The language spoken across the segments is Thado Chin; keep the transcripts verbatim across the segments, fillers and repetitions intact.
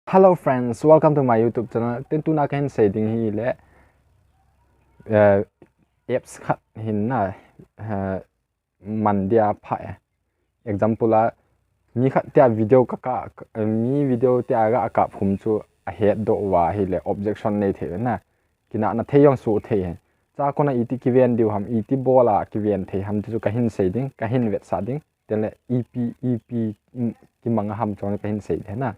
Hello friends, welcome to my YouTube channel. Tin tuna kahin sei ding hi le, eh, apps khat hin na, eh, man dia pha e. Example a, mi khat tia video ka ka, mi video tia ga kap khum chu ahet doh uva hi le objection nei thei na. Kinahna thei jong soh thei e. Chua kona iti kiven diu ham, iti bol a kiven thei ham ti chu kahin sei ding, kahin vetsah ding. Tin le ipi, ipi, mm, kimang a ham chong kahin sei ding na.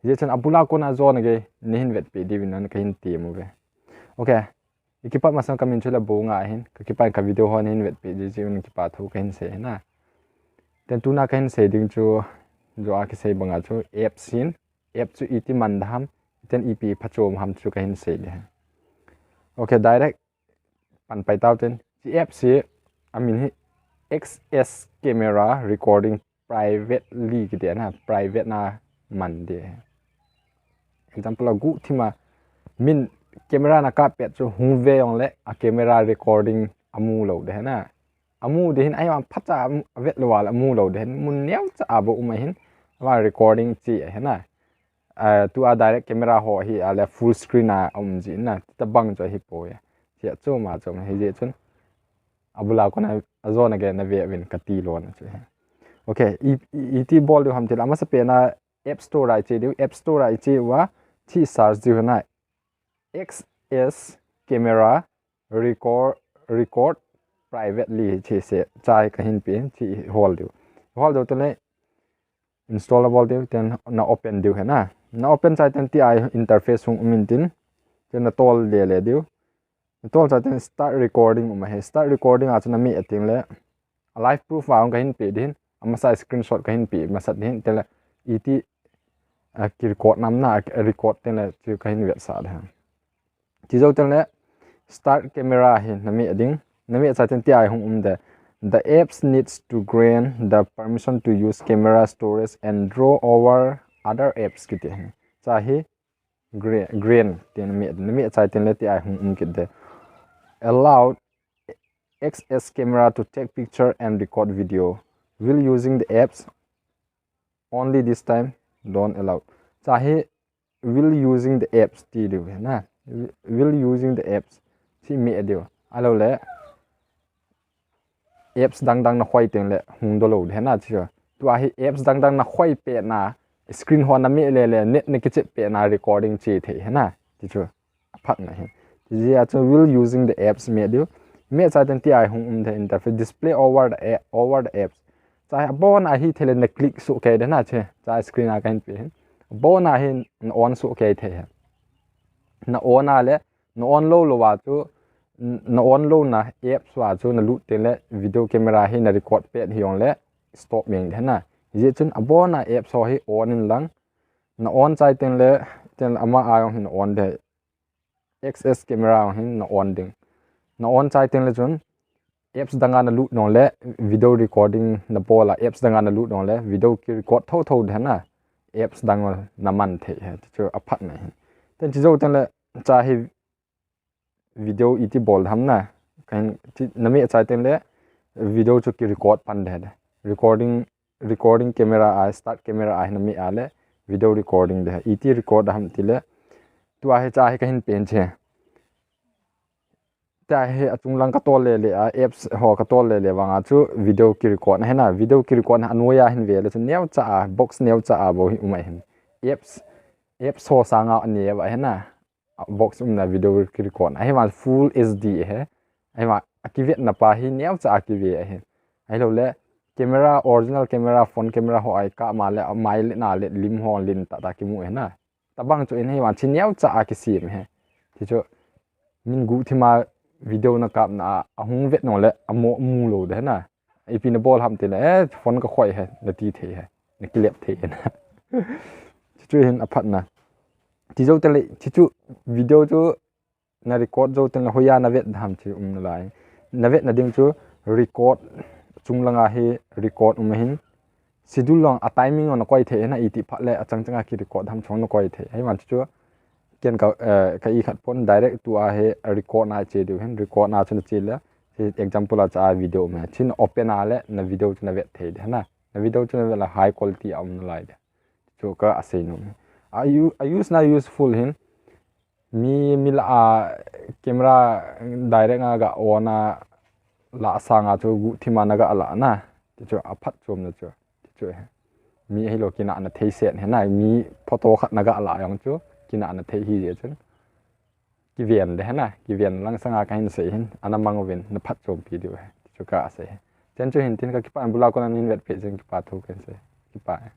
Hijeh chun abul a kona jona gei, neihin vetpeh diuvin na kahin tem uve. Okay. I kipat masang ka min chu le Bonga ahin, ka kipat ka video ho neihin vetpeh diu jeh un kipa thu kahin sei na. Tin tuna kahin sei ding chu, jo a kisei banga chu apps hin, app chu iti man da ham, tin ipi phachom ham chu kahin sei ding. Okay, direct pan pai tau tin. Hiche apps hi, amin hi X S camera recording privately kiti na, private na man ding. Example a guhthim a, min camera na kap pet chu hung ve jong le, a camera recording amu lou ding na. Amu ding hin, ahivang phacha a vet lou a le amu lou ding hin, mun neocha a bou um ahin, ahivang recording che ahi na. Ah, tua direct camera ho hi a le full screen a um ji na, tabang chu ahi poi. Hiche a chom a chom hijeh chun. Abul a kona jona gei na ve uvin kati lona chu hi. Okay, i, i, iti bol diu ham ti le, amasapen a App Store a i che diu, App Store a i che uva, hiche search diu na, X S camera record, record privately hiche se, chua hi kahin pe, hiche hol diu. Hol diu tin le, install a bol diu, tin na open diu hi na. Na open chai tin hitia hi interface hung um in tin, tin na tol le le diu. Na tol chai tin start recording um ahi. Start recording a chu na meh a tin le, a live proof a hung kahin pe ding hin, amasa screenshot kahin pe masat ding hin, tin le, iti, a, kirecord nam na, a, record tin le, chu kahin vetsah ding hin. Hiche jou tin le, start camera hi na meh ding, na meh chai tin hitia hi hung um ding. The apps needs to grant the permission to use camera storage and draw over other apps kiti hi. Chua hi gra-, grant ti na meh, na meh chai tin le hitia hi hung um kit ding. Allow X S camera to take picture and record video while using the apps. Only this time, don't allow. Chua hi while using the apps ti diu hi na. While using the apps. Hiche meh diu. Ahilou le, apps dang dang na khoi tin le hung doh lou ding hi na chu. Tua hi apps dang dang na khoi pet na, screen ho na meh le le, net na kichep pet na recording che thei hi na. Ti chu. Aphat na hi. Hijeh a chu while using the apps meh diu. Meh chai tin hitia hi hung um ding interface display over the a-, over the apps. Chua hi abon a hi thei le na click soh kei ding na chu. Chua screen a kahin pe hin. Abon a hi na on soh kei thei hi. Na on a le, na on lou lou a chu, n-, na on lou na apps a chu na lut tin le video camera hi na record pet hi jong le stop meng ding hi na. Hijeh chun abon a apps ho hi on in lang. Na on chai tin le, tin le ama a jong hi na on ding. X S camera jong hin na on ding. Na on chai tin le chun, apps dang a na lut nung le, video recording na bol a, apps dang a na lut nung le, video kirecord thotho ding hi na, apps dang a na man thei hi, ti chu aphat na hi. Tin hiche jou tin le, chua hi video iti bol ham na, kahin, ti, na meh chai tin le, video chu kirecord pan ding hi. Recording, recording camera a, start camera a hi na meh a le, video recording ding hi. Iti record ham ti le, tua hi chua hi kahin pen che. Tua hi achung lang ka tol le le a, apps ho ka tol le le vang a chu video kirecord na hi na, video kirecord na anoi a hin ve le chu neocha a, box neocha a bou hi um ahin. Apps, apps ho sang a aneo ahi na, box um na video kirecord na. Ahivang full H D ahi. Ahivang a kivet na pa hi neocha a kive ahi. Ahilou le, camera, original camera, phone camera ho a i kap ma le, a mai le na le lim ho len tah tah kimu ahi na. Tabang chu in hi vang hiche neocha a kisem hi. Ti chu min guhthim a video na kap na a, ahung vet nung le amo mu lou ding hi na. Ipi na bol ham ti le, eh, phone ka khoi hi, na ti thei hi. Na kilep thei hi na. Ti chu hin aphat na. Ti jou tin le, ti chu video chu na record jou tin le hoiya na vet ham ti um nalai. Na vet na ding chu record chung lang a hi record um ahin. Schedule lang a timing lang na koi thei hi na iti phat le achang chang a kirecord ham chong na koi thei. Ahivang chu ken ka, eh, ka i khat pon direct tua hi record na che diu hin record na chu na che le. Example a chua video um hi. Hiche na open a le na video chu na vet thei ding hi na. Na video chu na vet le high quality a um nalai ding. Chu ka asei nom. a, u- a use na useful hin. Mi, mi la a camera direct a ga on a la sanga chu guhthim a na ga la na. Ti chu a phatchomna chu. Ti chu he. Mi hilo kinahna thei set he na. Mi photo khat na ga la jong chu kinahna thei hi je chun. Kiven le he na. Kiven lang sanga ka hin sei hin. Ana mang uvin na phatchompi diu he. Ti chu ka sei he. Chen chu hin tin ka kipah in bula kona nin vet pe chen kipa thu ken sei. Kipa he.